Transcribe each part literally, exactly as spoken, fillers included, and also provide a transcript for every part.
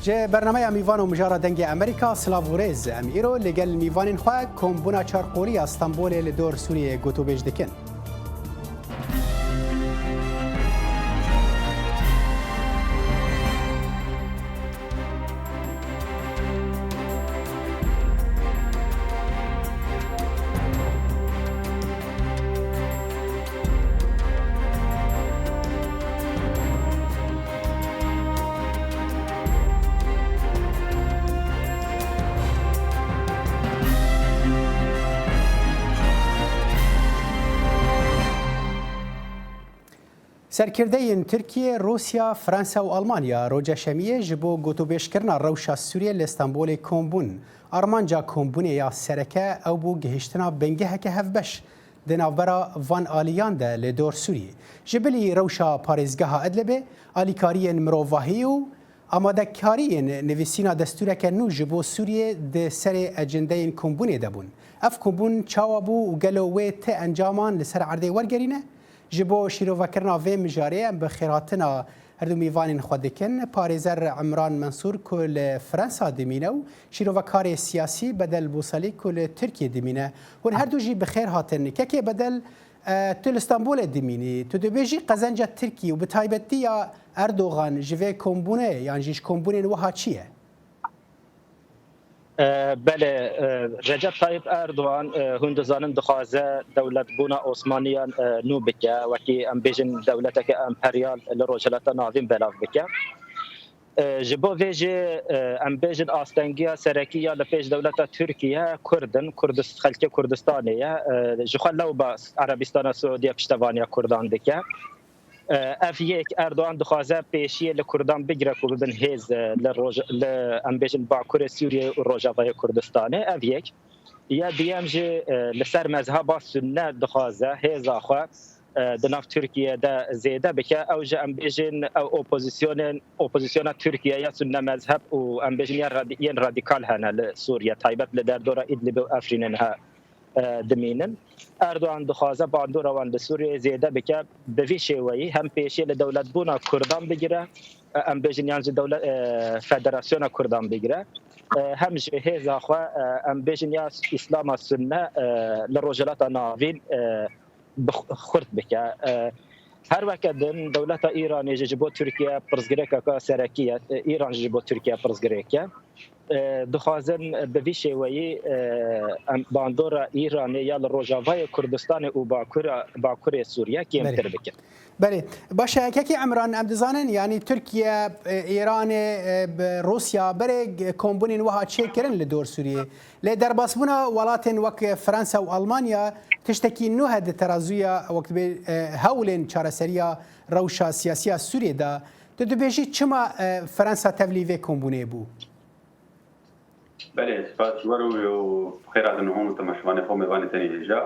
Ji bernameya Mîvan û Mijara Dengê Amerîka, silav û rêz. Em îro li gel mîvanên xwe kombûna çarqolî ya Stenbolê li dor Sûriyeyê gotûbêj dikin. Serkirdeyên Tirkiye, Rûsya, Fransa û Almanya roja Şemiyê ji bo gotûbêjkirina rewşa Sûriyê li Stenbolê kom bûn. Armanca kombûnê ya sereke ew bû gihiştina bingeheke hevbeş di navbera van aliyan de li dor Sûriyê. Ji bilî rewşa parêzgeha Idlibê, alîkariyên mirovahî û amadekariyên nivîsîna destûreke nû ji bo Sûriyê di serê ecendeyên kombûnê de bûn. Ev kombûn çawa bû û gelo wê ti encaman li ser erdê wergerîne? Ji bo şîrovekirina vê mijarê em bi xêrhatina her du mîvanên xwe dikin, parêzer Imran Mensûr ku li Fransa dimîne û şîrovekarê siyasî Bedel Bûselî ku li Tirkiyê dimîne. Hûn her du jî bi xêr hatin. Kekê Bedel, e, tu li Stenbolê dimînî. Tu dibêjî qezenca Tirkî û bi taybetî ya Erdogan ji vê kombûnê yan jî ji kombûnên wiha çi ye? E, belê, e, Recep Tayyip Erdogan, e, hûn dizanin, dixwaze dewletbûna Osmaniyan, e, nû bike, wekî em bêjin dewleteke emperyal li Rojhilata Navîn belav bike. E, ji bo vê jî, e, em bêjin astengiya serekî ya li pêş dewleta Tirkiye Kurd in, Kurdist-, xelkê Kurdistanê ye. E, ji xwe lewba Erebistana Siûdiye piştevaniya Kurdan dike. E, ev yek, Erdogan dixwaze pêşiyê li Kurdan bigire ku bibin hêz, e, li roj-, li, em bêjin, Bakurê Sûriyeyê û Rojavayê Kurdistanê. Ev yek. Ya duyem jî, e, li ser mezheba Sunne dixwaze hêza xwe, e, di nav Tirkiye de zêde bike. Ew jî, em bêjin, ew opozisyonên, opozisyona Tirkiye ya Sunne mezheb û, em bêjin, ya radi-, yên radîkal hene li Sûriye, taybet li derdora Îdlibê û Efrînê niha e, dimînin. Erdogan dixwaze bandora wan li Sûriyeyê zêde bike, bi vî şêweyî hem pêşiyê li dewletbûna Kurdan bigire, e, em bêjin, yan jî dewle-, e, Federasyona Kurdan bigire, e, hem jî hêza xwe, e, em bêjin, ya Îslama Sunne, e, li Rojhilata Navîn, e, bi xu-, xurt bike. E, her weke din, dewleta Îranê jî ji bo Tirkiye pirsgirêkeke serekî ye, e, Îran jî ji bo Tirkiye pirsgirêk e. E, dixwazin bi vî şêweyî, e, em bandora Îranê ya li Rojavayê Kurdistanê û Bakura, Bakurê Sûriye kêmtir Belê. bikin. Belê. Baş e, Kekî Emran, em dizanin, yanî Tirkiye, e, Îranê, e, bi Rûsya berê g-, kombûnên wiha çêkirin li dor Sûriyê. Lê derbasbûna welatên wek Fransa û Almanya tiştekî nû he di terazûya, wek dibê, e, hewlên çareseriya rewşa siyasiya Sûriyê de. Tu dibêjî çima, e, Fransa tevlî vê kombûnê bû? Belê, spas ji we re û xêr hatin hûn û temaşevanê xwe, mêvanê tenê hêja.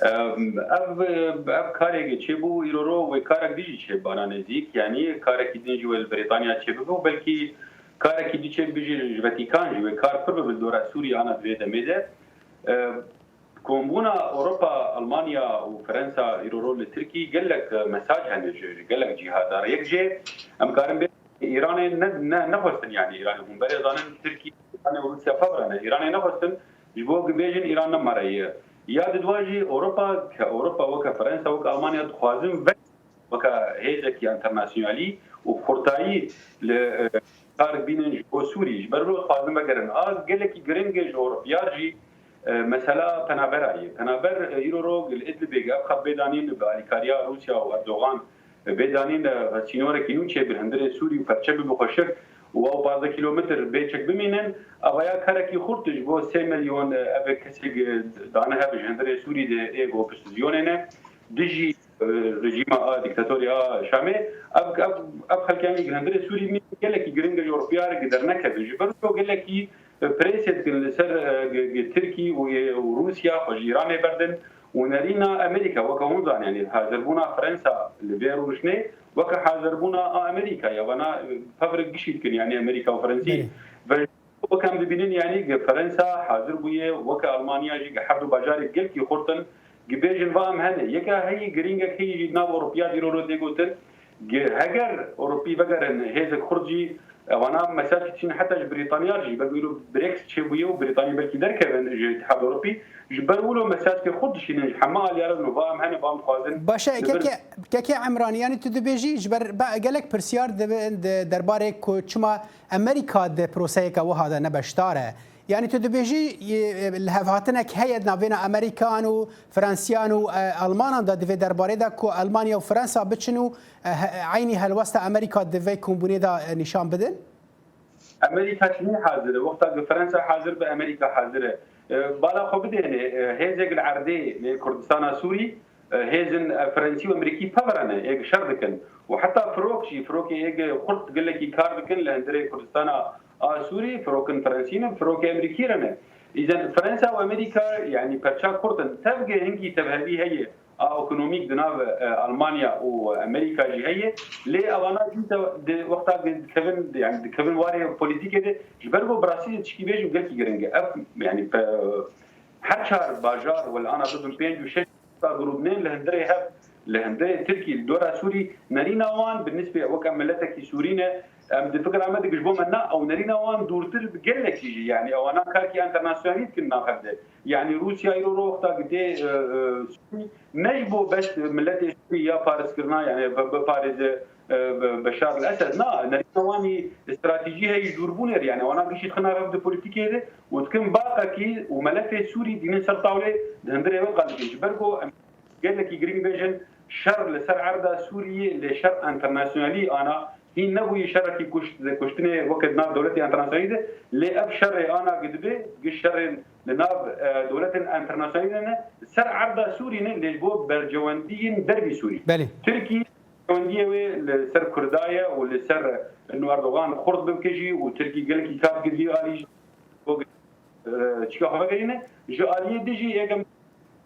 Em, ev, ev karek çêbû, îro ro wê karek dî jî çêbana nêzîk, yanî karekî din jî wê li Brîtanya çêbibe û belkî karekî dî çêbibe jî, ji Vetîkan jî wê kar pir bibe li dora Sûriyê ana di vê demê de. Em, Kombûna Ewropa, Almanya û Fransa îro ro li Tirkî gelek mesaj hene ji, ji gelek cîha de. Yek jê em karin bê Îranê ne, ne, nexwestin, yanî Îranê hûn berê zanin, Tirkî, Îranê û Rûsya fevre ne. Îranê nexwestin, ji bo ku bêjin Îran ne mere ye. Ya di dua jî Ewropa, ke Ewropa weke Fransa, weke Almanya dixwazin ve weke hêzekî enternasyonalî û xurtayî li, e, kar bînin ji bo Sûrî. Ji ber wilo dixwazin vegerin. A gelekî giring e ji Ewropiyar jî, e, mesela penabera ye. Penaber, e, îro ro li Idlibê ev xet bê danîn bi alîkariya Rûsya û Erdogan, e, bê danîn, e, sînorekî nû çêbin hundirê Sûrî û perçe bibe xweşik û ew pazdeh kîlometr bê çek bimînin. Eva ya karekî xurt ji bo sê milyon, e, ev kesek, e, dane hev ji hundirê Sûrî de ê ku opozîsyonê ne. Dijî e, rejîma a dîktatorî a Şamê, ev, ev, ev xelkê yanî hundirê Sûrî mî gelekî giring e ji Ewropiyarê ki dernekevin. Ji ber wilo gelekî, e, presê dikin li ser, e, gi, gi Tirkî û, ê, û Rûsya xwe ji Îranê berdin û nerîna Amerîka, weke hûn zanî, yanî hazirbûna Fransa li vê rûniştinê weke hazirbûna a Amerîka ye. Vana, e, pevrik gişî dikin, yanî Amerîka û Fransî. Belê. Ve Wek em dibînin, yanî gi Fransa hazir bûye, weke Almanya jî gi her du bajarê gelkî xurt in, gi bêjin va em hene. Yeka heyî girîngek heyî jî di nav Ewropiya dîro ro tê gotin, gi heger Ewropî vegerin hêzek xurt jî, Ewana mesaj çin heta ji Brîtanya jî, belkî îro Brexit çêbûye û Brîtanya belkî derkevin ji Îtihad Ewropî. Ji ber wilo mesajkê xurt dişînin, ji hema aliyara nû va em hene, va em dixwazin. Baş e, li vir- kekê, kekê Emran, yanî tu dibêjî ji ber be-, gelek pirsyar dibin di derbarê ku çima Amerîka di proseyeke wiha de ne beşdar e. Yanî tu dibêjî, e, lihevhatinek heye navêna Amerîkan û Fransiyan û, e, Almanan de di vê derbarê de ku Almanya û Fransa biçin û, e, he-, eynî helwesta Amerîka di vê kombûnê de, e, nîşan bidin? Amerîka çinî hazir e. Wexta ku Fransa hazir be, Amerîka hazir e. E, bala xwe bidêne, e, hêzek li erdê li Kurdistana Sûrî, e, hêzin, e, Frensî û Amerîkî pevre ne, êk şer dikin. Û heta firok jî, firokê êk xurt gelekî kar dikin li hundirê Kurdistana a Sûrî, firokin Frensî ne, firokê Amerîkî re ne. Îzen Fransa û Amerîka, yanî perça kurt in. Tevge hingî tevhevî heye. A ekonomîk di nav, e, Almanya û Amerîka jî heye. Lê ewana dîsa di wexta dikevin, yani dikevin warê polîtîkê de, ji ber ku bi rastî de tişkî bêjim gelkî giring e. Ev, yani, pe-, her çar bajar wela ana bibin pênc û şeş ta grûbnên li hundirê hev, li hundirê Tirkî, li dora Sûrî, nerîna wan bi nisbê wek em miletekî Sûrî ne, em di fikra me de ji bo me na ew nerîna wan dûrtir bi gelekî jî, yani ewana karkî enternasyonalî dikin nav hev de. Yani Rûsya îro ro wexta gidê, e, e, Sûrî, ne ji bo bes miletê Sûrî ya parêzkirina, yani bi-, biparêze, e, Be-, Beşar el Esed. Na, nerîna wanî stratejî heye ji dûrbûnê re. Yani wana gişî dixin nav hev di polîtîkê de û dikin baqekî û melefê Sûrî dînin ser tawlê di hundirê wê qal dikin. Ji ber ku em gelekî girîng bêjin, şer li ser erda Sûriyê, lê şer enternasyonalî ana, hîn nebûyî şerekî kuşt-, kuştinê weke di nav dewletê enternasyonalî de, lê ev şerê ana gi dibe, gi şerên li nav, e, dewletên enternasyonalî de ne, ser erda Sûrî ne, lê ji bo bercewendiyên dervî Sûrî. Belê. Tirkî bercewendiyê wê li ser Kurda ye û li ser, ino Erdogan xurt bibike jî û Tirkî gelekî kar kiriye alî jî, e, çika xwe vegerîne. Ji aliyê din jî êkem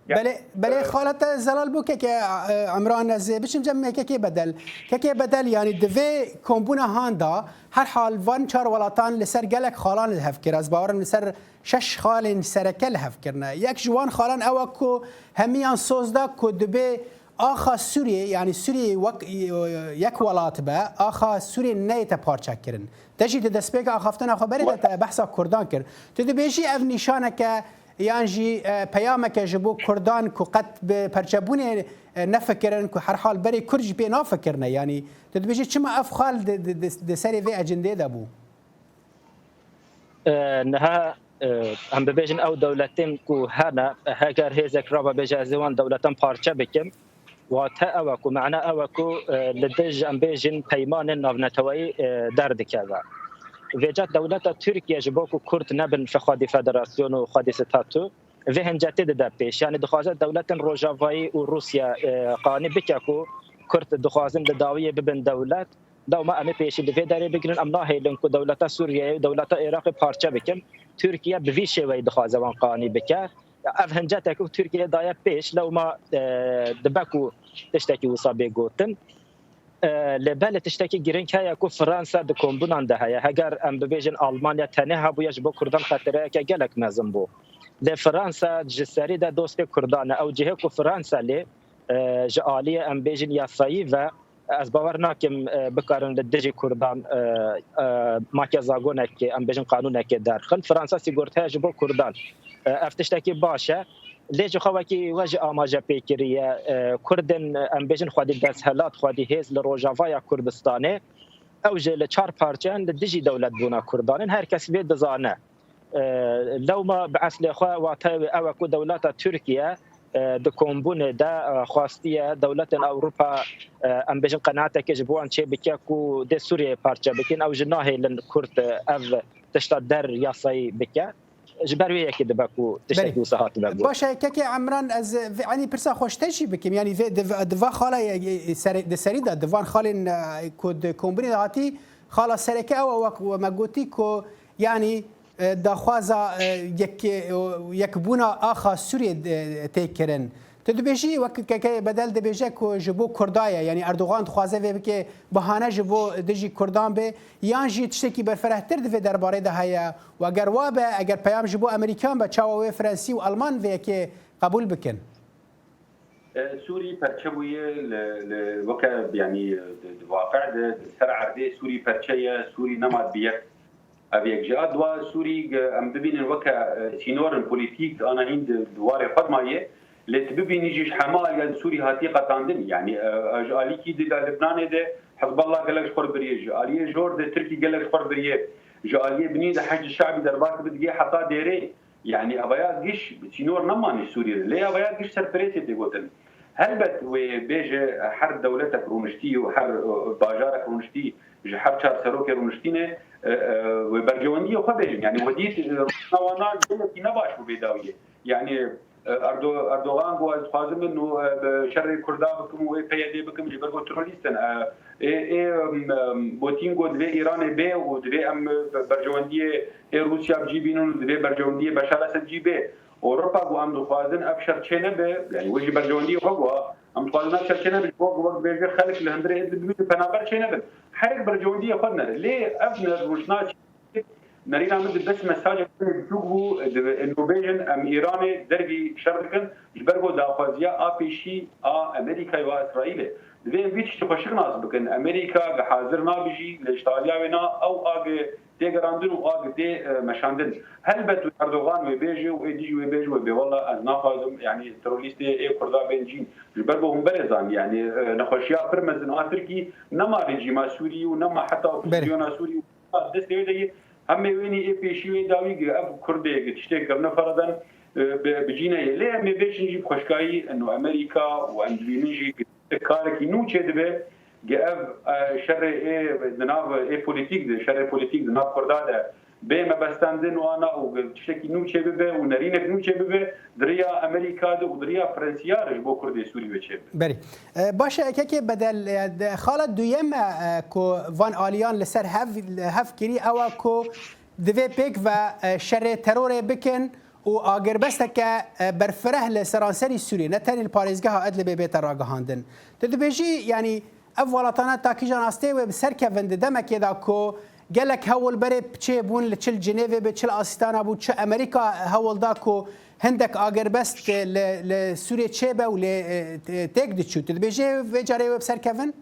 Belê, belê, e, xala te zelal bû keke, e, Emran, ez ê biçim cem me kekê Bedel. Kekê Bedel, yanî di vê kombûna han da, her hal van çar welatan li ser gelek xalan li hev kir. Ez bawerim li ser şeş xalên sereke li hev kirine. Yek ji wan xalan ew e ku hemiyan soz da ku dibê axa Sûriyê, yanî Sûriyê wek, yek welat be, axa Sûriyê neyête parçekirin. Te jî di destpêka axaftina xwe berê de te behsa Kurdan kir. Tu dibêjî ev nîşaneke yan jî, e, peyameke ji bo Kurdan ku qet bi perçebûnê, e, nefikirin, ku herhal berê Kurd jî pê nafikirine. Yanî tu dibêjî çima ev xal di, di, di, di serê vê ecindê de bû? E, niha, e, em bibêjin ew dewletên ku hene, heger hêzek rava bêje ez ê wan dewletan parçe bikim, wate ew e ku, mena ew e ku, e, li dij em bêjin peymanên navneteweyî, e, derdikeve. Vêca dewleta Tirkiye ji bo ku Kurd nebin fe xwedî federasyon û xwedî statû, vê hincetê dide pêş. Yanî dixwaze dewletên Rojavayî û Rûsya, e, qanî bike ku Kurd dixwazin li dawiyê bibin dewlet. Dewma em ê pêşî li vê derê bigirin, em nahêlin ku dewleta Sûriyeyê û dewleta Iraqê parçe bikin. Tirkiye bi vî şêweyî dixwaze wan qanî bike. Ev hincetek û Tirkiye daye pêş, lewma, e, dibe ku tiştekî wisa bê gotin. E, lê belê tiştekî girîng heye ku Fransa di kombûnan de heye. Heger em bibêjin Almanya tenê hebûye, ji bo Kurdan xetereyeke gelek mezin bû. Lê Fransa ji serî de dostê Kurdan e. Ew cihê ku Fransa lê, e, ji aliyê em bêjin yasayî ve, ez bawer nakim, e, bikarin li dijî Kurdan, e, e, make zagonekê, em bêjin qanûnekê derxin. Fransa sîgortaya ji bo Kurdan. E, ev tiştekî baş e. Lê ji xwe wekî we jî amaje pê kiriye, e, Kurdên, e, em bêjin xwedî desthilat, xwedî hêz li Rojavaya Kurdistanê, ew jî li çar parçeyan li dijî dewletbûna Kurdan in. Her kes vê dizane. E, lewma bi eslê xwe wateyê wê ew e ku dewleta Tirkiye, e, di kombûnê de, e, xwestiye dewletên Ewropa, e, em bêjin qenatekê ji bo wan çêbike ku dê Sûriyeyê parçe bikin. Ew jî nahêlin Kurd, e, ev tişta der yasayî bike. Ji ber wê yekê dibe ku tiştekî Belê. wisa hatibe got. Baş e, kekê Emran, ez vê, enî pirsa xwe ji te jî bikim. Yanî vê, di, di va xala ye, ye, serê, di serî de, di van xalên, e, ku di kombûnê de hatî, xala sereke ew e, wek we me gotî ku, yanî, e, daxwaza, e, yek, e, yekbûna axa Sûriyê, e, tê kirin. Tu dibêjî, wek kekê Bedel dibêje ku ji bo Kurda ye, yanî Erdogan dixwaze vê bike bahane ji bo dijî Kurdan be, yan jî tiştekî berfirehtir di vê derbarê de heye? Û eger wa be, eger peyam ji bo Amerîkan be, çawa wê Fransî û Alman vê yekê qebûl bikin? E, Sûrî perçe bûye li, li weke, yanî, di, di waqe de, di ser erdê Sûrî perçe ye, Sûrî nema bi yek. Ev yek ji a dwa Sûrî, e, em bibînin weke, e, sînorin polîtîk, ana hîn di, di warê xwe de maye. Lê tu bibînî jî ji hema aliyan Sûrî hatiye qetandin. Yanî, e, e, ji alîkî di Libnanê de Hizballah gelek ji xwe biriye, ji aliyê jor de Tirkî gelek ji xwe biriye, ji aliyê binî de Heşd Şe'bî derbas bi digê heta dêrê. Yanî avaya giş sînor nemanî Sûriyê de. Lê avaya giş ser pirê tê têgotin. Helbet wê bêje her dewletek rûniştî û her, e, bajarek rûniştî, ji her çar serokê rûniştî ne, e, e, wê berjewendiyê xwe bêjin. Yanî we dît, e, rûniştina wana gelekî ne baş bû bê dawiyê. Yanî, e, Erdo-, Erdogan got, ez dixwazim min û, e, bi şerê Kurda bikim û wê P Y D bikim, ji ber ku terorîst in. E, ê, ê, em, em, Putin got, divê Îranê bê û divê em, e, berjewendiyê ê Rûsya bi cî bînin û divê berjewendiyê Beşar Esed cî bê. Ewropa got, em dixwazin ev şer çê nebe, yanî wê jî berjewendiyê xwe got, em dixwazin ev şer çê nebe, ji bo ku wek dibêje xelk li hundirê Idlib bimînin, penaber çê nebin. Herek berjewendiyê xwe dinere. Lê ev ne rûniştina Nerîna min di bes mesajek biçûk bû, di, em bêjin, em Îranê dervî şer dikin, ji ber ku daxwaziya a pêşî a Amerîkayê û a Îsraîlê. Divê em vî tiştî xwe şiknas bikin. Amerîka gi hazir nabijî, lê ji taliya wê na ew agi tê gerandin û agi tê, e, meşandin. Helbet wê Erdogan wê bêje û ê dijî wê bêje wê bê, wela ez naxwazim, yanî terorîstê ê Kurda bên cîn. Ji ber ku hûn berê zanî, yanî, e, nexweşiya pir mezin a Tirkî nema rejîma Sûrî û nema heta Belê. Opozîsyona Sûrî û destê wê de yê. Hemê wênî ê pêşî wê dawî gi ev Kurdê gi tiştê kirine fereden, e, bi, bi cî neyê. Lê em ê bêjin jî bi xweşkayî eno Amerîka û em dibînin jî gi karekî nû çê dibe, gi ev, e, şerê ê di nav ê polîtîk de, şerê polîtîk di nav Kurda de bê mebestandin û ana û gi tiştekî nû çê bibe û nerînek nû çê bibe, di riya Amerîka de û di riya Fransîya re ji bo Kurdê Sûrî ve çê bibe. Berî. E, baş e, kekê Bedel, e, de, xala duyem e, e, ku van aliyan li ser hev, hev kirî ew e ku divê pêk ve, e, şerê terorê bikin û agirbesteke, e, berfireh li seranserî Sûriyê, ne tenê li parêzgeha Idlibê bête ragihandin. Tu dibêjî, yanî ev welatana ta kîjan astê wê bi ser kevin di demekê de ku gelek hewl berê çêbûn li çi li Cinêvê bi, çi li Asîtana bû, çi Amerîka hewl da ku hindek agirbest li, li Sûriyê çêbe û lê, e, têk diçû. Tu dibêjê vê carê wê bi ser kevin?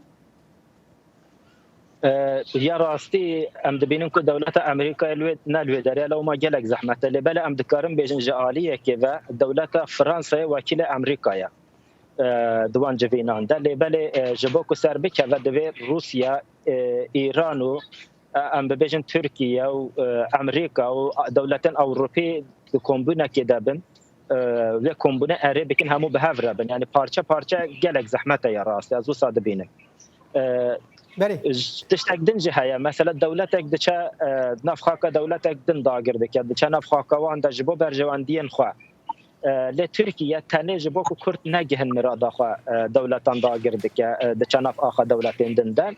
E, ya rastî em dibînin ku dewleta Amerîkayê li wê, ne li wê derê, lewma gelek zehmet e. Lê belê em dikarin bêjin ji aliyekê ve dewleta Fransayê wekîlê Amerîka ye, e, di wan civînan de. Lê belê, e, ji bo ku ser bikeve divê Rûsya, e, Îran û, e, em bibêjin Tirkiye û, e, Amerîka û dewletên Ewropî di kombûnekê de bin, e, wê kombûne erê bikin, hemû bi hev re bin. Yanî parçe parçe gelek zehmet e ya rastî. Ez wisa dibînim. E, Belê. Tiştek din jî heye. Mesela dewletek diçe, e, nav xaka dewletek din dagir dike. Diçe nav xaka wan de ji bo berjewendiyên xwe. E, lê Tirkiye tenê ji bo ku Kurd negihin mirada xwe, e, dewletan dagir dike, e, diçe nav axa dewletên din de.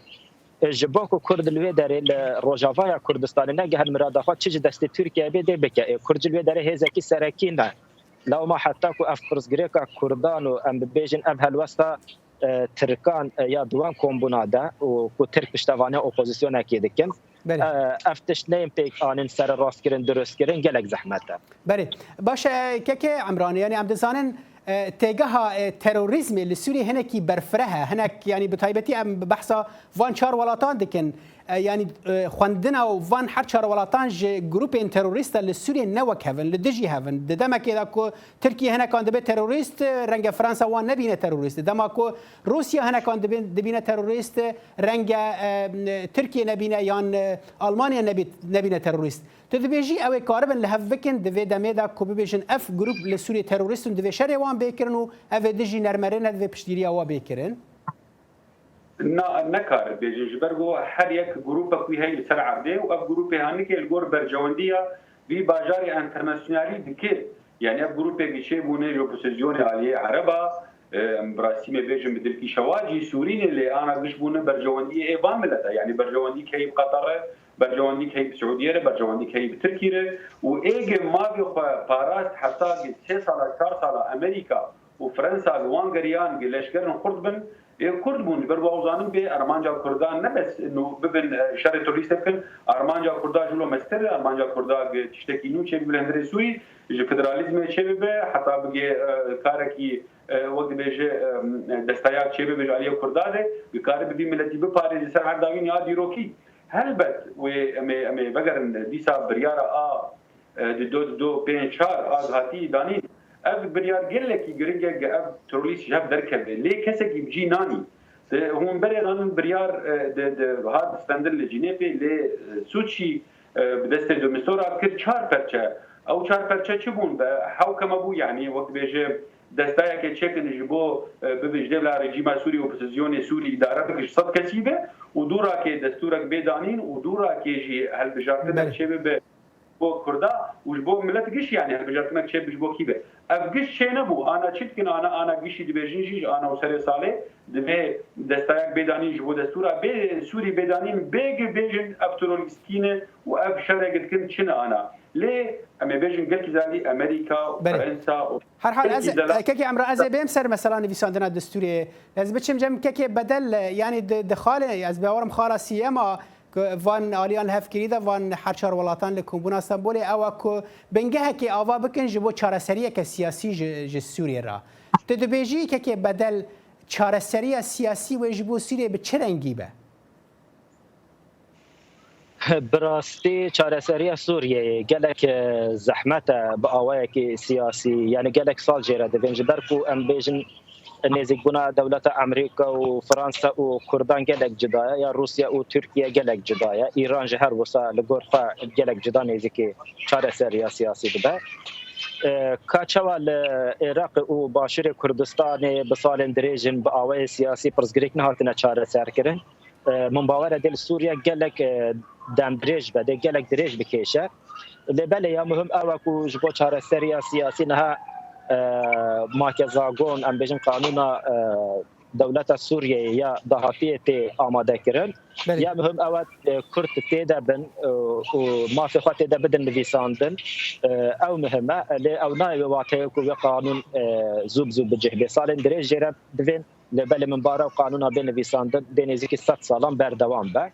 E, ji bo ku Kurd li wê derê li Rojavaya Kurdistanê negihin mirada xwe, çi ji destê Tirkiye bê dê bike. E, Kurd ji li wê derê hêzekî serekî ne. Lewma heta ku ev pirsgirêka Kurdan û em bibêjin ev helwesta, e, Tirkan, e, ya di wan kombûna de û ku Tirk piştevaniya opozisyonekê dikin, Belê. e, ev tişt neyên pêk anîn, sererastkirin, dirustkirin, gelek zehmet e. Belê. Baş e, kekê Emranî, yanî em dizanin, e, têgeha, e, terorîzmê li Sûriyê hinekî berfireh e. Hinek, yanî bi taybetî em bi behsa van çar welatan dikin. E, yanî, e, xwendina û van her çar welatan ji grûpên terorîst de li Sûriyê ne wek hev in, li dijî hev in. Di demekê de ku Tirkiye hinekan dibe terorîst, renge Fransa wan nebîne terorîst. Dema ku Rûsya hinekan dibe-, dibîne terorîst, renge, e, Tirkiye nebîne yan, e, Almanya nebî-, nebîne terorîst. Tu dibêjî ew ê karibin li hev bikin di vê demê de ku bibêjin ev grûp li Sûriyê terorîst in, divê şerê wan bê kirin û ev ê dijî nermerê ne, divê piştgiriya wan bê kirin? Na, em nekarin bêjin, ji ber ku her yek grûpek wî heye li ser erdê û ev grûpê hanikê li gor berjewendiya vî bajarê enternasyonalî dike. Yanî ev grûpekî çêbûne ji opozisyonê aliyê Ereba, e, em bi rastî me bêjin bi dilkî şewacî Sûrî ne, lê ana giş bûne berjewendiyê ê van milete. Yanî berjewendî keyî bi Qeter re, berjewendî keyî bi Siûdiyê re, berjewendî keyî bi Tirkî re û êgê mavê xwe parast heta sê sala, çar sala Amerîka û Fransa li wan geriyan gi leşkerin xurt bin, Ê Kurd bûn, ji ber ku ew zanin bê armanca Kurdan ne bes nû bibin, e, şerê terorîstê bikin, armanca Kurda ji lo meztir e, armanca Kurda gi tiştekî nû çêbibe li hundirê Sûrî, ji federalîzmê çêbibe, heta bigê, e, karekî, e, wek dibêje, e, desteyak çêbibe ji aliyê Kurda de, bikare bi vî miletî biparêze ser erdawîn ya dîrokî. Helbet wê em ê, em ê vegerin dîsa biryara a e, di do, di do pênc çar a hatî danîn. Ev biryar gelekî giring e, ge ev terorîst ji hev derkeve. Lê kesekî bi cî nanî. Di hûn berê danin biryar, e, di, di hat stendin li Cînêfê, lê, e, Sûçî, e, bi destê Domistora kir çar perçe. Ew çar perçe çi bûn? Be hewkeme bû, yanî wek dibêje destayeke çêkin ji bo, e, bibe ji dêvla rejîma Sûrî, opozisyonê Sûrî îdare bike ji sed kesî be û dû rakê destûrek bê danîn û dû rakê jî helbijartinek Belê. çêbibe. Bo Kurda û ji bo milet gişî, yanî hilbijartinek çêbe ji bo kî be. Ev giş çênebû. Ana çi dikin? Ana, ana gişî dibêjin jî, ji ana û serê salê divê destayek bê danîn ji bo destûra bê Sûrî bê danîn, bêgi bêjin ev terorîstkî ne û ev şerek dikin çi ne ana. Lê em ê bêjin gelkî zalî Amerîka û Belê. Fransa û Her hal ez, gelkî zelal- kekê Emre, ez ê bêm ser mesela nivîsandina destûrê. Ez biçim cem kekê bedel, yanî di, di xalê, ez bawerim xala siyema, ku van aliyan li hevkirî de van her çar welatan li Kombûna Stenbolê ew e ku bingehekê ava bikin ji bo çareseriyeke siyasî ji, ji Sûriyê re. Tu dibêjî kekê bedel çareseriya siyasî wê ji bo Sûriyê bi çi rengî be? Bi rastî çareseriya Sûriyeyê gelek, e, zehmet e bi awayekî siyasî, yanî gelek sal jê re divên, ji ber ku em bêjin nêzîkbûna dewleta Amerîka û Fransa û Kurdan gelek cuda ye, ya Rûsya û Tirkiye gelek cuda ye, Îran jî her wisa li gor xwe gelek cuda nêzîkî çareseriya siyasî dibe. E, ka çawa li Iraqê û Başûrê Kurdistanê bi salên dirêj in bi awayê siyasî pirsgirêk nehatine çareserkirin. E, min bawer e dê li Sûriye gelek, e, demdirêj be, dê gelek dirêj bikêşe. Lê belê ya muhim ew e ku ji bo çareseriya siyasî niha, e, makezagon, em bêjin qanûna, e, dewleta Sûriyeyê ya dahatiyê tê amadekirin. Belê. Ya muhim ew e, e, Kurd tê de bin, e, û mafê xwe tê de bidin nivîsandin. E, ew muhim e. Lê ew nayê wê wateyê ku wê qanûn, e, zû bi zû bi cih bê. Salên dirêj jê re divên. Lê belê min bara ew qanûna bê nivîsandin, dê nêzîkî sed salan berdewam be.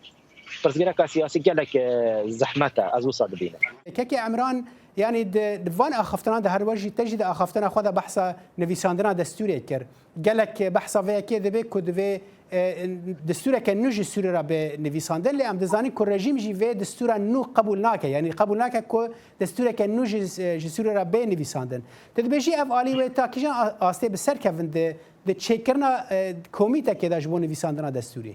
Pirsgirêka siyasî gelek, e, zehmet e, ez wisa dibînim. Kekê Emran, yanî di, di van axaftinan de her wer jî te jî di axaftina xwe de behsa nivîsandina destûrê kir. Gelek behsa vê yekê dibe ku divê, e, destûreke nû ji Sûrî re bê nivîsandin, lê em dizanin ku rejîm jî vê destûra nû qebûl nake. Yanî qebûl nake ku destûreke nû ji, ji Sûrî re bê nivîsandin. Tu dibêjî ev alî wê ta kîjan a-, astê bi ser kevin di, di çêkirina, e, komîtekê de ji bo nivîsandina destûrî?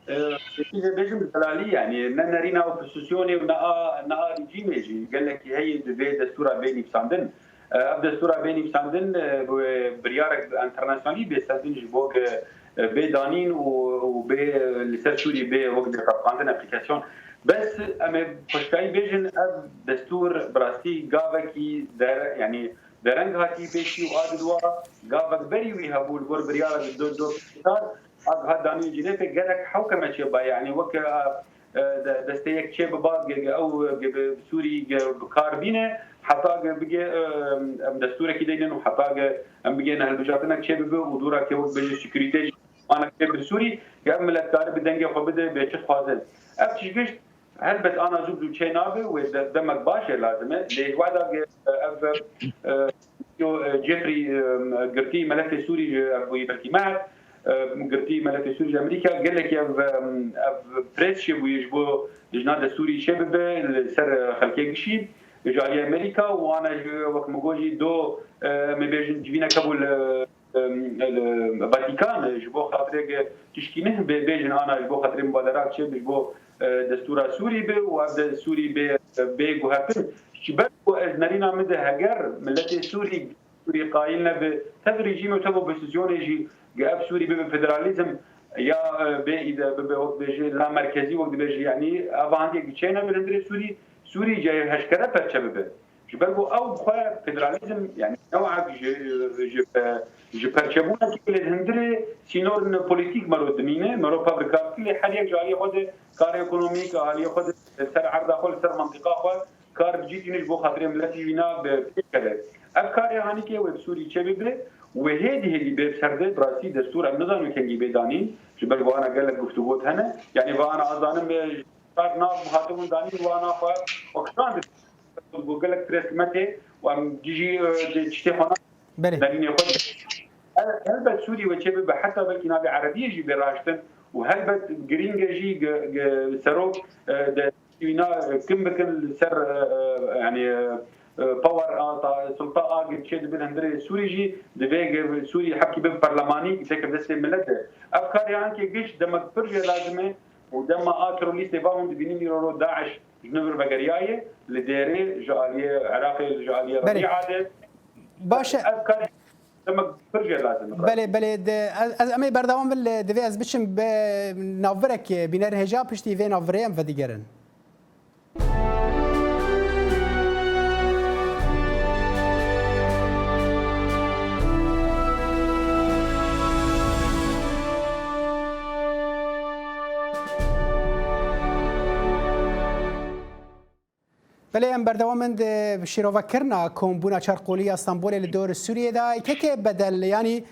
E, Pêşî vê bêjim bi delalî, yanî ne nerîna opozisyonê û ne a, ne a rejîmê jî gelekî heye divê destûra bê nivîsandin. E, ev destûra bê nivîsandin, e, bi biryarek bi enternasyonalî bê stendin ji bo bi, e, bê danîn û, û bê, e, li ser Sûrî bê wek bê qepiqandin aplîkasyon. Bes em ê xweşikayî bêjin, ev destûr bi rastî gavekî der, yanî dereng hatî pêşî û a diduwa gavek berî wî hebû li gor biryara di do, do, Ev hat danîn Cînêfê gelek hewkeme çêbiba, yanî weke, e, de-, desteyek çêbiba, ge, ge ew, ge bi Sûrî, ge bi kar bîne, heta ge bigê, e, em destûrekî deynin û heta ge em bigê hilbijartinek çêbibe û dûra ke wek bêje sekûrîte jî manek çêbibe Sûrî, ge ev milet kare bi dengê xwe bide, bê çi dixwaze. Ev tiştgişt Helbet ana zû bi zû çê nabe, wê de-, demek baş e lazim e. Lê ji wada ge, ev, e, yo, e, Jeffrey, e, girtî melefê Sûrî ji ev bûyî belkî me hat. E, girtî melefê Sûrî ji Amerîka gelekî ev, e, ev pres çêbûye ji bo dijna de Sûrî çêbibe li ser, e, xelkê gişî ji alî Amerîka û ana ji wek min got jî do, e, em ê bêjin civîneke bû li em, li Vatikan ji bo xatirê ge tişkî ne bê, bêjin ana ji bo xatirê mubadera çêbe ji bo, e, destûra Sûrî be û ev de Sûrî bê, bê guhertin. Ji ber ku ez nerîna min de heger miletê Sûrî, Sûrî qayîl nebe, tev rejîmê û tev opozisyonê jî ge ev Sûrî bibe federalîzm ya, e, bê îde bibe wek dibêje la merkezî wek dibêje, yanî ev hangê çê nebe li hundirê Sûrî, Sûrî cayê eşkere perçe bibe. Ji ber ku ew bi xwe federalîzm, yanî newek ji, ji, ji perçebûnekê li hundirê sînorên polîtîk mero dimîne, mero fabrika dike, lê her yek ji aliyê xwe de karê ekonomîk, aliyê xwe de li ser erda xwe, li ser mentiqa xwe kar bi cî tîne ji bo xatirê miletî wîna bi pêş keve. Ev karê hanîkê wê bi Sûrî çêbibe Wê hêdî hêdî bê bi ser de, bi rastî destûr em nizanin kengî bê danîn. Ji ber vana gelek guftûgot hene. Yanî vana azanim, e, ji ber nav hatibûn danîn, wana xwe okşandin. Û gelek pireslimetê û em dijî, e, di tiştê xwe na-, Belê. Derînê xwe. Hel-, helbet Sûrî wê çê bibe, heta belkî navê Erebiyê jî bê raştin û helbet girîng e jî ge-, ge-, serok, e, de wîna, e, kim bikin li ser, e, e, yanî, e, e, power a ta-, sulta a ge çê dibe li hundirê Sûrî jî divê ge Sûrî hebkî bibe perlemanî, têke destê milet e. Ev kar ya hinkê giş demek pir jê lazim e û dema a terorîstê va hûn dibînin îro ro DAIŞ ji nû vir vegeriyaye, li Dêrê ji aliyê Iraqê, ji aliyê Belê. Rebîa de. Baş e. Ev kar demek pir jê lazim e. Belê, belê, de, ez, ez, em ê berdewam bin, lê divê ez biçim bi navvirekê, bîner hêja piştî vê navvirê em vedigerin. Belê, em berdewam in di şîrovekirina kombûna çarqolî ya Stenbolê li dor Sûriyê de. Kekê Bedel, yanî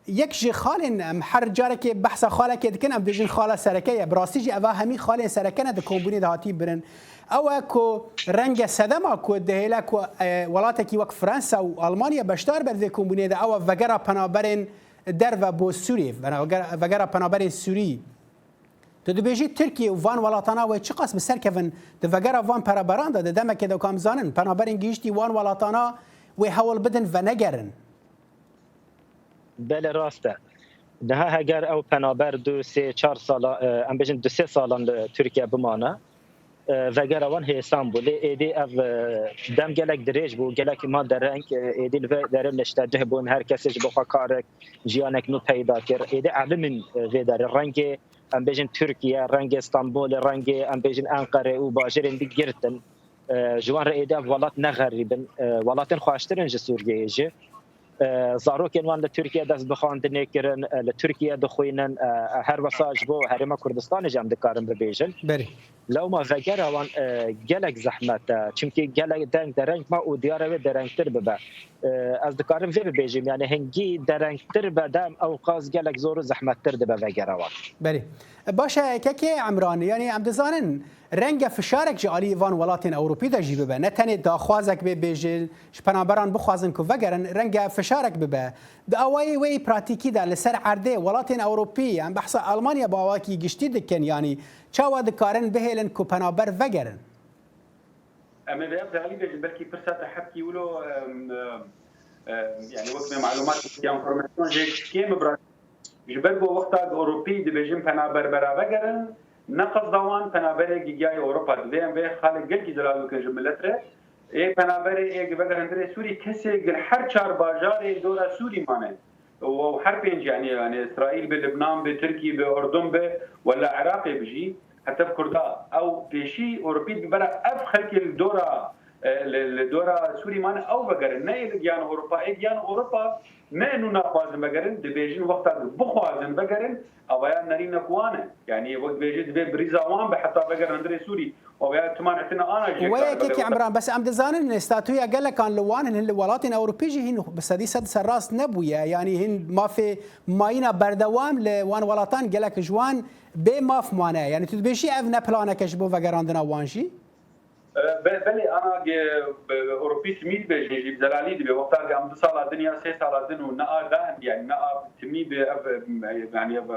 yek ji xalên, em her carekê behsa xalekê dikin, em dibêjin xala sereke ye. Bi rastî jî eva hemî xalên sereke ne di kombûnê de hatî birin. Ew e ku renge sedema ku dihêle ku, e, welatekî wek Fransa û Almanya beşdar be di vê kombûnê de, ew e vegera penaberên derve bo Sûriyê, vegera, vegera penaberên Sûrî. Tu dibêjî Tirkiye û van welatana wê çiqas bi ser kevin di vegera van penaberan de, di demekê de ku em zanin penaberên gihîştî wan welatana wê hewl bidin venegerin? Belê, rast e. Niha heger ew penaber du, sê, çar sala, e, em bêjin du sê salan li Tirkiye bimane, e, vegera wan hêsan bû. Lê êdî ev, e, dem gelek dirêj bû, gelek man dereng, e, êdî li vê derê neştecih bûn, her kesê ji bo xwe karek, jiyanek nû peyda kir. Êdî elimîn, e, vê derê. Rengê, em bêjin Tirkiye, rengê Stenbolê, rengê, em bêjin Enqerê û bajêrên din girtin. E, ji wan re êdî ev welat ne xerîb in. E, welatên xweştir in ji Sûriyeyê jî. E, zarokên wan li Tirkiye dest bi xwendinê kirin, e, li Tirkiye dixwînin, e, e, her wesa ji bo Herêma Kurdistanê jî em dikarin bibêjin. Berê. Lewma vegera wan, e, gelek zehmet e. Çimkî gelek deng dereng ma û diyar e wê derengtir bibe. E, ez dikarim vê bibêjim, yanî hingî derengtir be dem ew qas gelek zor û zehmettir dibe vegera wan. Berê. E, baş e, kekê Emran, yanî em dizanin renge fişarek ji alî van welatên Ewropî de jî bibe. Ne tenê daxwazek bê bêjin, ji penaberan bixwazin ku vegerin, renge fişarek bibe. Di awayê wê yî pratîkî de li ser erdê welatên Ewropî, em behsa Almanya bi awakî giştî dikin, yanî çawa dikarin bihêlin ku penaber vegerin? Em ê vê ev delî bêjin, belkî pirsa te hebkî wilo, em, em, em, yanî wek me malumat ya informasyon jê kêm bira. Ji ber ku wexta Ewropî dibêjin penaber bera vegerin, ne qesda wan penaberê gigiyayê Ewropa. Divê em vê xalê gelkî zelal bikin ji milet re. Ê penaberê ê gi vegerin hundirê Sûrî, kesê gi her çar bajarê dora Sûrî mane. Û her pênc, yanî, yanî Îsraîl bi, Libnan bi, Tirkî bi, Urdun bi, wela Iraqê bi jî, heta Kurda. Ew pêşî Ewropî dibêje ev xelkê li dora, e, li, li dora Sûrî mane ew vegerin. Ne ê li giyan Ewropa, ê giyan Ewropa ne nû naxwazin vegerin, dibêjin wexta bixwazin vegerin, avayan nerînek wan e. Yanî wek dibêje dibê bi rîza wan be heta vegerin hundirê Sûrî. Û veya timan etine ana jê Wê kar yekekî bebe. Emran, bes em dizanin statuya gelekan li wan hin, li welatên Ewropî jî hin bi sedî sed serrast nebûye. Yanî hin mafê mayîna berdewam li wan welatan gelek ji wan bê maf mane. Yanî tu dibêjî ev ne planeke ji bo vegerandina wan jî? E, be-, belê ana ge, be-, Ewropî timî dibêjin jî bi zelalî dibe. Wexta ge em du sala din ya sê sala din û ne a dahin, yanî ne a timî bi ev, e, yanî ev,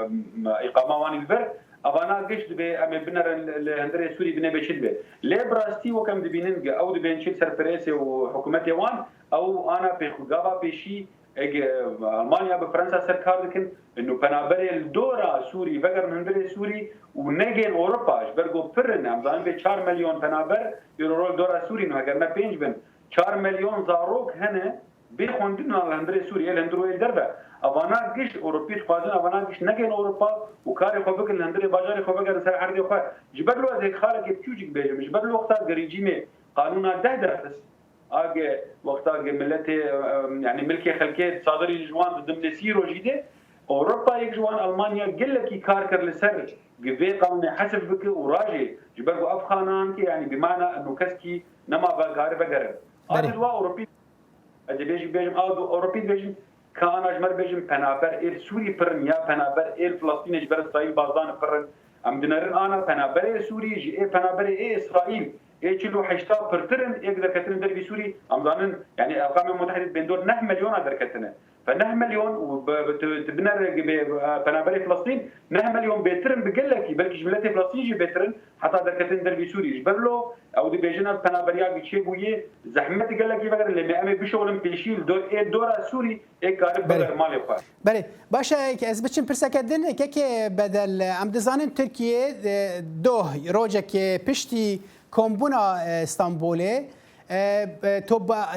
e, îqama wan li vir. Evana giş dibê em ê binerin li, li hundirê Sûrî binê bê çi dibe. Lê bi rastî wek em dibînin ge ew dibên çi li ser presê û hikûmetê wan, ew ana pêxû gava pêşî ê ge Almanya bi Fransa ser kar dikin, ino penaberê li dora Sûrî vegerin hundirê Sûrî û negên Ewropa, ji ber ku pir in, em zanin vê çar milyon penaber îro li dora Sûrî ne, heger ne pênc bin, çar milyon zarok hene, bê xwendin li hundirê Sûriyê, li hundir wê derve. Evana giş Ewropî dixwazin, evana giş negên Ewropa û karê xwe bikin, li hundirê bajarê xwe vegerin ser erdê xwe. Ji ber lo ez êk xalekê piçûçik bêjim, ji ber lo wexta rejîmê qanûna deh derxist, age wexta ge miletê, em, yanî milkê xelkê sadirî ji wan di dimnê sî rojî de, Ewropa yek ji wan Almanya gelekî kar kir li ser gi vê qanûnê hesif bike û rajê, ji ber ku ev xanan ki, yanî bi mana eno keskî nema ve kari vegerin. Belê. Adi dua Ewropî Ez ê bêjî bêjim, a, Ewropî dibêjin, Ka ana ji me re bêjin penaber êr Sûrî pir in ya penaber êr Filistînê ji ber Îsraîl bazdan pir in. Em dinerin ana penaberê Sûrî ji ê penaberê ê Îsraîl ê çil û heşta pirtir in, ê derketine dervî Sûrî. Em zanin, yanî Erqamê Mutehedê bên dor neh milyona derketine. Fe neh milyon û bi, bi, tu, tu binere, bi, e, penaberê Filistîn, neh milyon bêtir in bi gelekî, belkî ji miletê Filistîn jî bêtir in, heta derketin dervî Sûrî. Ji ber lo ew dibêjin ev penaberiya çêbûyê, zehmet gelekî vegerin, lê me em ê bişewilin pêşî li dor, ê dora Sûrî, ê karib Belê. Bibe malê xwe. Belê. Baş e, ez biçim pirseke din, kekê Bedel, em dizanin Tirkiye, e, doh, rojekê piştî kombûna, e, Stenbolê, e, e, to ba-,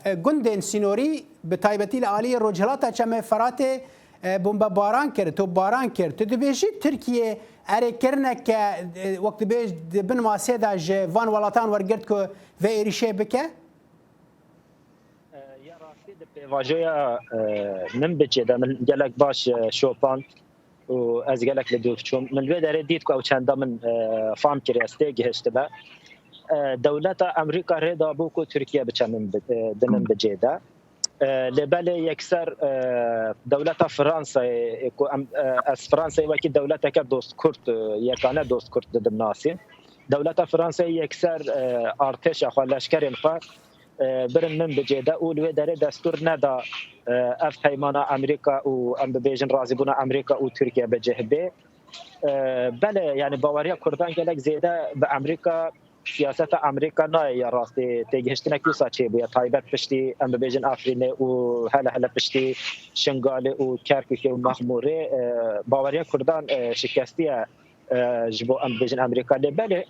e, e, gundên sînorî, bi taybetî li aliyê rojhilata Çemê Feratê, e, bombebaran kir, topbaran kir. Tu dibêjî Tirkiye erêkirineke, e, wek dibêj di bin masê de ji van welatan wergirt ku vê êrîşê bike? E, ya rastî di pêvajoya, e, min bicê de min gelek baş, e, şopand û ez gelek li dûr çûm. Min li wê derê dît ku ew çenda min, e, fam kiriye, ez tê gihiştime. E, dewleta Amerîka rê dabû ku Tirkiye biçe min bi, e, di min bicê de. E, lê belê yekser, e, dewleta Fransayê, e, ku em, e, ez Fransayê wekî dewleteke dost Kurd, e, yekane dost Kurd didim nasîn. Dewleta Fransayê yekser, e, artêşa xwe, leşkerên xwe, e, birin min bicê de û li wê derê destûr neda, e, ev peymana Amerîka û em bibêjin razîbûna Amerîka û Tirkiye bi cih bê. E, belê, yani baweriya Kurdan gelek zêde bi Amerîka, siyaseta Amerîka nayê ya rastî têgihiştinek wisa çêbûye, taybet piştî em bibêjin Afrînê û hele hele piştî Şingalê û Kerkûkê û Mexmûrê, e, baweriya Kurdan, e, şikestiye, e, ji bo em bibêjin Amerîka. Lê belê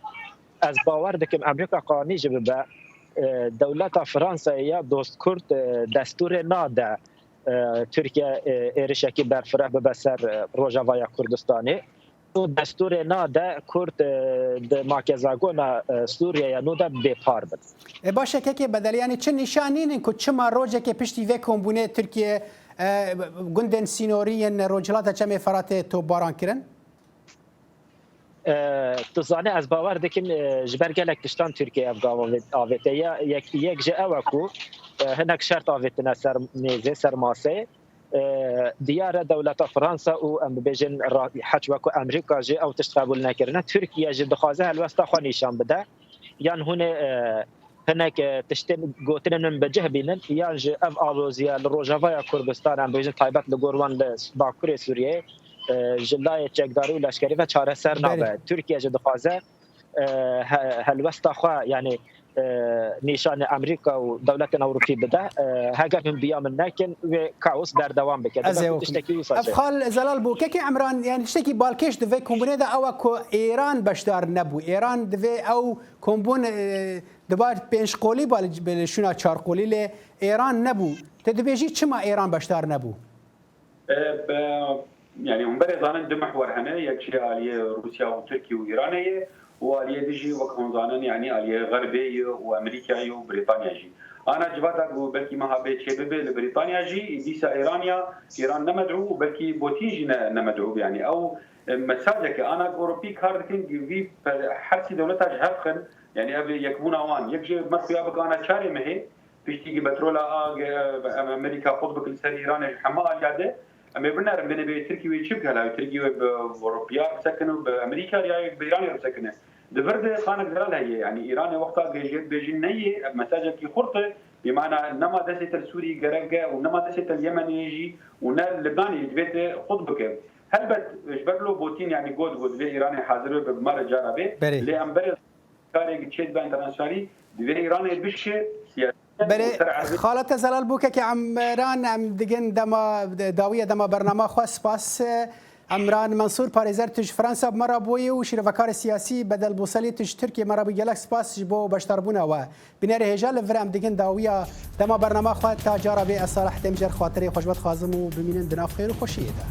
ez bawer dikim Amerîka qanî jî bibe, e, dewleta Fransayê ya dost Kurd, e, destûrê nade, e, Tirkiye, e, êrişekî berfireh bibe ser, e, rojavaya Kurdistanê. Û destûrê nade Kurd, e, di makezagona, e, Sûriyeyê nû de bêpar bin. E, baş e, kekê Bedelî, yanî çi nîşan nînin ku çima rojekê piştî vê kombûnê Tirkiye, e, gundên sînorî yên Rojhilata Çemê Feratê topbaran kirin? E, tu zanî, ez bawer dikim, e, ji ber gelek tiştan Tirkiye ev gava avê-, avête. Ya yek, yek ji ew e ku, e, hinek şert avêtine ser mêzê, ser maseyê. E, diyar e dewleta Fransa û em bibêjin ra-, heç wek ku Amerîka jî ew tişt qebûl nekirine. Tirkiye jî dixwaze helwesta xwe nîşan bide. Yan hûn ê, e, hinek, e, tiştên gotinên min bi cih bînin, yan ji ev aloziya li Rojavaya Kurdistan, em bêjin taybet li gor wan li Bakurê Sûriyeyê, e, ji layê çekdarî û leşkerî ve çareser Belê. Nabe. Tirkiye jî dixwaze, e, he-, helwesta xwe, yanî, e, nîşanê Amerîka û dewletên Ewropî bide. E, heger hûn biya min nekin, wê kaos berdewam bike. Ez Dibe ê ku wekum. Tiştekî wisa Ev çê. Xal Zelal bû. Kekê Emran, yani tiştekî balkêş di vê kombûnê de ew e ku Êran beşdar nebû. Êran divê ew kombûn, e, dibar pênc qolî ba li, li şûna çar qolî, lê Êran nebû. Te dibêjî çima Êran beşdar nebû? E, be, yani hûn berê zanin du mihwer hene, yek jî aliyê Rûsya û Tirkiye û Îranê ye û aliyê din jî wek hûn zanin, yani aliyê Xerbê ye û Amerîka ye û Brîtanya jî. Ana civata ku belkî meha bê çêbibe li Brîtanya jî, dîsa Îran ya, Îran ne med'û û belkî Botîn jî ne, ne med'û. Yani ew, e, mesajeke ana Ewropî kar dikin, vî pe-, her sî dewleta ji hev xin, yani ev yekbûna wan, yek jî me xuya bike ana çarê mehê, piştî ku petrola a ge-, em Amerîka qut bike li ser Îranê ji hema aliya de, em ê binerin, binê bê Tirkî wê çi bike? Hela wê Tirkî wê bi Ewropî bisekine û bi Amerîka ya wê bi Îranê bisekine. Di vir de xanek zelal heye, yanî Îranê wexta gehişt bêjin neyê, ev mesajekî xurt e, bîmana nema destê te li Sûrî gerek e û nema destê te li Yemenê jî û ne Libnanê jî divê te qut bike. Helbet ji ber lo Botîn yanî got, got divê Îranê hazir be bi mare cara bê, Berê. Lê em berê karê çê dibe enternasyonalî, divê Îranê bişke siyaseten Berê, û ser erdê. Xalete Zelal Bûkekê Emran, em digin dema, dawiye dema bernama xwe. Spas, Emran Mensûr, parêzer tu ji Fransa bi me re bûyî û şîrovekarê siyasî Bedel Bûselî, tu ji Tirkiye me re bûyî. Gelek spas ji bo beşdarbûna we. Bînerê hêja, li vir em digin dawiya dema bernama xwe. Ta cara bê, ez Salih Demjer xatirê xwe ji we dixwazim û bimînin di nav xêr û xweşiyê de.